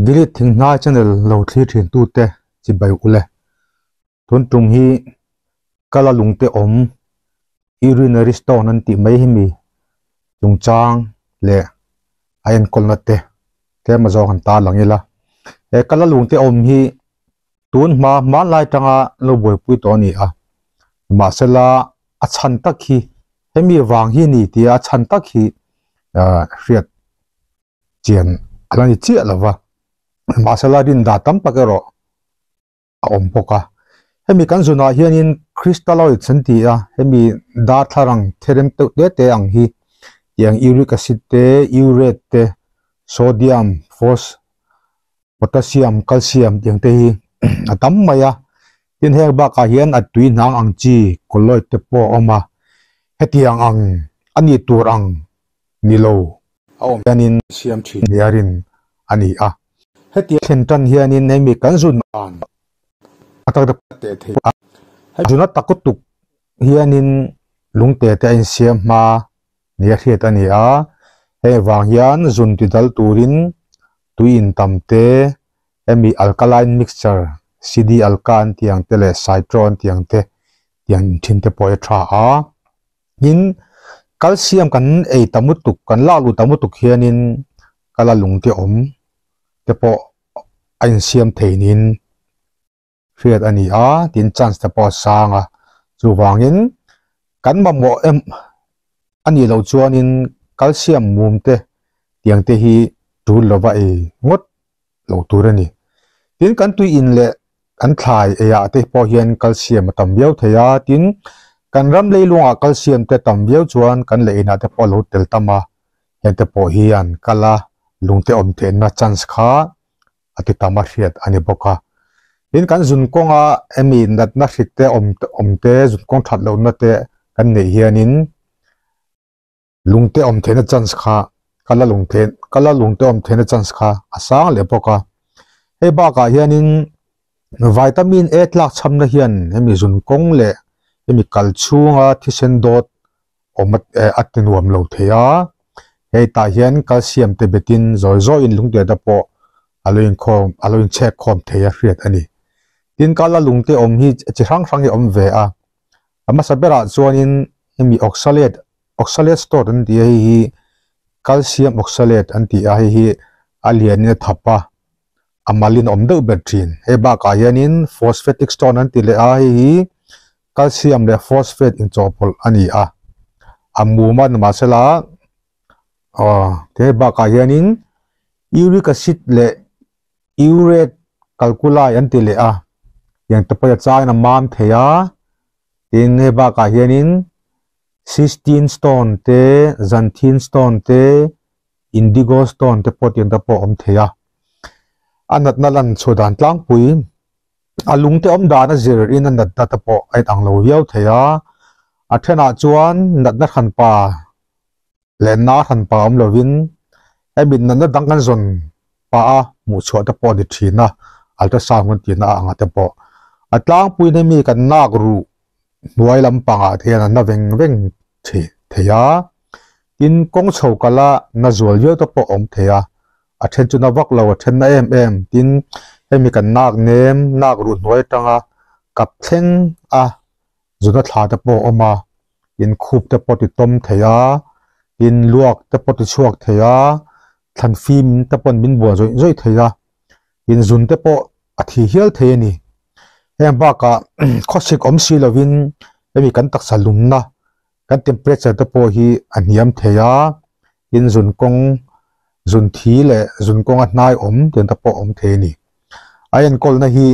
Gilead Thinghnai channel lo thlir thin tute chibai ule. Tun tum hi kala lungte awm urinary stone an tih mai hi mi chungchang leh a enkawlna te tlem azawng han tarlang ila. He kala lungte awm hi tun hma hmanlai tanga lo buaipui tawh a ni a, nimahsela a chhan tak hi hemi vang hi a ni tia a chhan tak hi ah hriat chian a la ni chiah lo va, nimahsela rindan tam tak erawh a awm bawk a. Hemi kan zunah hianin crystalloids an ti a, hemi darthlalang therem teuh te te ang hi tiang uric acid te, urate te, sodium, phos, potassium, calcium tiang te hi a tam mai a. Tin heng bakah hian a tui hnang ang chi colloid te pawh a awm a, hetiang ang a nih tur ang ni lo a awm hianin siam thin ni a rin a ni a. Heti thlen tan hianin hemi kan zun dan a tak teh thei a, hei zuna tak tuk hianin lungte te a insiam hma ni a hriat a ni a, hei vang hian zun ti dal turin tui in tam te hemi alkaline mixture CD alka an tih ang te leh citron tih ang te tiang in thin te pawh hi a tha a. Tin, calcium kan ei ta mutuk, kan lak luh ta mutuk hianin kala lung te awm te pawh a insiam thei niin hriat a ni a, tin chance te pawh a sang a. Chuvangin kan mamawh em a nih loh chuanin calcium mum te tiang te hi tul lova ei ngawt lo tur a ni. Tin, kan tui in leh kan thlai eiah te pawh hian calcium a tam viau thei a, tin kan ram leilungah calcium te tam viau chuan kan leh inah te pawh a lo tel tam a, heng te pawh hian kal a lungte awm theihna chance kha a ti tam a hriat a ni bawk a. Tin, kan zun kawnga emi natna hrik te awm awm te zun kawng that lohna te kan neih hianin Lungte awm theihna chance kha ka la lung theih ka la lungte awm theihna chance kha a sang leh bawk a. Hei bakah hianin vitamin A tlak chhamna hian hemi zun kawng leh hemi kal chhunga thisen dawt awm a ti nuam lo thei a. Hei tah hian calcium te betin zawi zawiin lungte te pawh a lo inkhawm a lo inchhek khawm thei a hriat a ni. Tin, ka la lungte awm hi chi hrang hrang hi a awm ve a. A hmasa berah chuanin hemi oxalate oxalate stone an tih a hei hi calcium oxalate an tih a hei hi a lianin a thap a a malin a awm deuh ber thin hei bakah hianin phosphatic stone an ti leh a hei hi calcium leh phosphate inchawhpawlh a ni a a mum a nimahsela aw hei bakah hianin uric acid leh Urate calculi an ti leh a, tiang te pawh a chain a mam thei a, tin hei bakah hianin cystine stone te, xanthine stone te, indigo stone te pawh tiang te pawh a awm thei a. A natna lan chhuah dan tlangpui, a lung te awm dan a zir in a natna te pawh a inang lo viau thei a, a thenah chuan natna hranpa leh na hranpa awm lovin hemi natna dang kan zawn pah a hmuh chhuah te pawh a ni thin a, ultrasound kan tihna a anga te pawh. A tlangpuiin hemi kan nak ruh hnuai lampangah te hian a na veng veng thei thei a, tin kawng chho kala na zual viau te pawh a awm thei a, a then chu na vak lo a then na em em tin hemi kan nak nem nak ruh hnuai atanga kap thleng a zuna thla te pawh a awm a, in khup te pawh ti tawm thei a, tin luak te pawh ti chhuak thei a, thlan fim te pawn min bual zawih zawih thei a, in zun te pawh a thi hial thei a ni. Heng bakah khawsik awm si lovin hemi kan taksa lumna kan temperature te pawh hi a hniam thei a, tin zun kawng zun thi leh zun kawnga hnai awm tiang te pawh a awm thei a ni. A enkawlna hi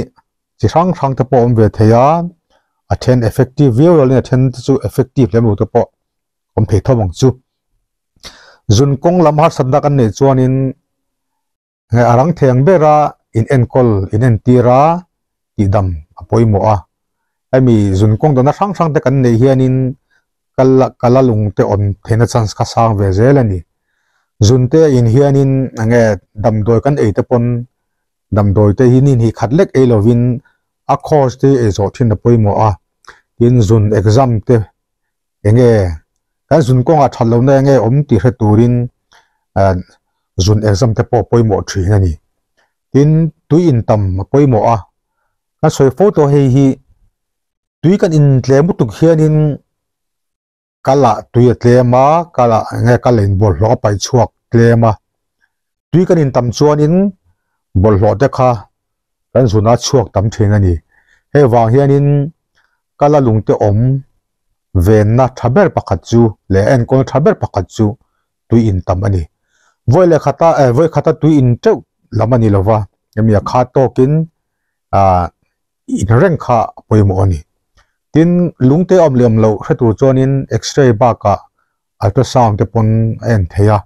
chi hrang hrang te pawh a awm ve thei a, a then effective viau lo in a then te chu effective lem lo te pawh awm thei tho ang chu. Zun kawng lam harsatna kan neih chuanin a rang thei ang bera in enkawl in entir a tihdam a pawimawh a, hemi zun kawng dawhna hrang hrang te kan neih hianin kal kala lung te awm theihna chance kha sang ve zel a ni. Zun te in hianin enge damdawi kan ei te pawn Damdawi te hi ni hnih khat lek ei lovin a course te ei zawh thin a pawimawh a, tin zun exam te enge kan zun kawngah that lohna enge awm tih hre turin zun exam te pawh pawimawh thin a ni. Tin, tui in tam a pawimawh a, kan sawi fo tawh hei hi tui kan in tlem lutuk hianin kal ah tui a tlem a, kal ah eng nge kal a in bawlhhlawh a paih chhuak tlem a, tui kan in tam chuanin bawlhhlawh te kha kan zun a chhuak tam thin a ni. Hei vang hianin kal a lungte awm venna tha ber pakhat chu leh enkawl tha ber pakhat chu tui in tam a ni. Vawi leh khata eh vawi khata tui in teuh lam a ni lova, hemi a khat tawkin ah in reng kha a pawimawh a ni. Tin, lungte awm leh awm loh hre tur chuanin x-ray bakah ultrasound te pawn a en thei a.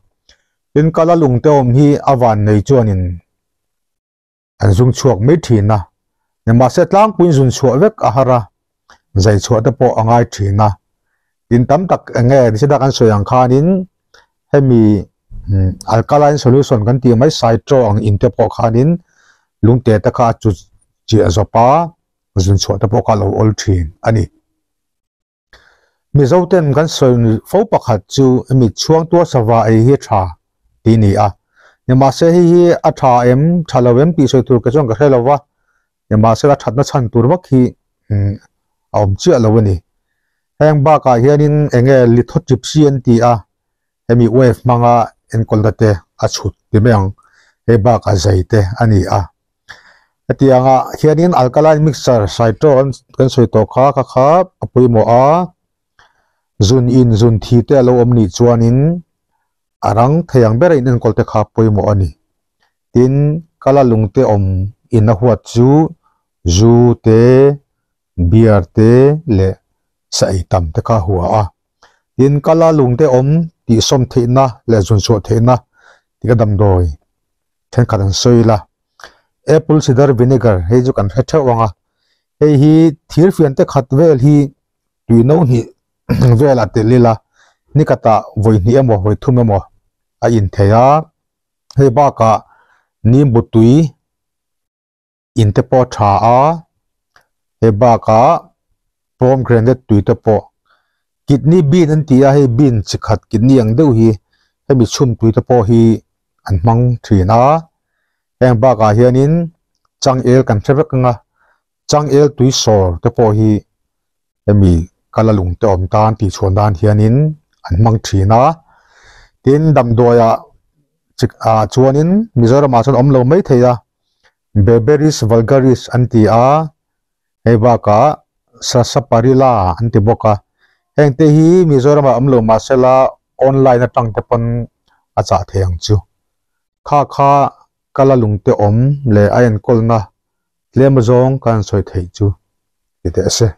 Tin, kala lungte awm hi a van nei chuanin an zung chhuak mai thin a, nimahse tlangpuiin zun chhuah vek a har a, zai chhuah te pawh a ngai thin a. Tin tam tak eng nge nisada kan sawi ang khanin hemi alkaline solution kan tih mai saitro ang in te pawh khanin lungte te kha a chu chiah zawp a, zun chhuah te pawh kha a lo awl thin a ni. Mizo ten kan sawi fo pakhat chu hemi chhuangtua sava ei hi a tha tih a ni a, nimahse hei hi a tha em tha lo em tih sawi tur ke chuan ka hre lo va, nimahse a thatna chhan tur vak hi a awm chiah lo a ni. Heng bakah hianin eng nge lithotripsy an ti a, hemi wave hmanga enkawlna te a chhut ti mai ang, hei bakah zai te a ni a. Hetiangah hianin alkaline mixture saitro kan sawi tawh kha kha kha a pawimawh a, zun in zun thi te a lo awm nih chuanin a rang thei ang bera in enkawl te kha pawimawh a ni. Tin, kala lung te awm in a huat chu zu te, beer te leh sa ei tam te kha a hua a. Tin, kala lung te awm tihsawm theihna leh zun chhuah theihna tih ka damdawi thenkhat an sawi la. Apple cider vinegar hei chu kan hre theuh ang a, hei hi thir fian te khat vel hi tui no hnih velah telh ila nikhatah vawi hnih emaw vawi thum emaw a in thei a, hei bakah nimbu tui in te pawh a tha a, hei bakah pomegranate tui te pawh kidney bean an ti a hei bean chi khat kidney ang deuh hi hemi chhum tui te pawh hi an hmang thin a, heng bakah hianin changel kan hre vek ang a, changel tui sawr te pawh hi hemi kala lung te awm tan tih chhuan dan hianin an hmang thin a, tin damdawiah chi ah chuanin Mizoramah chuan awm lo mai thei a. Berberis vulgaris an ti a, hei bakah Sarsaparilla an ti bawk a. Hengte hi Mizoramah awm lo mahsela online atang te pawn a chah thei ang chu. Kha kha kala lungte awm leh a enkawlna tlem azawng ka han sawi theih chu ti teh se.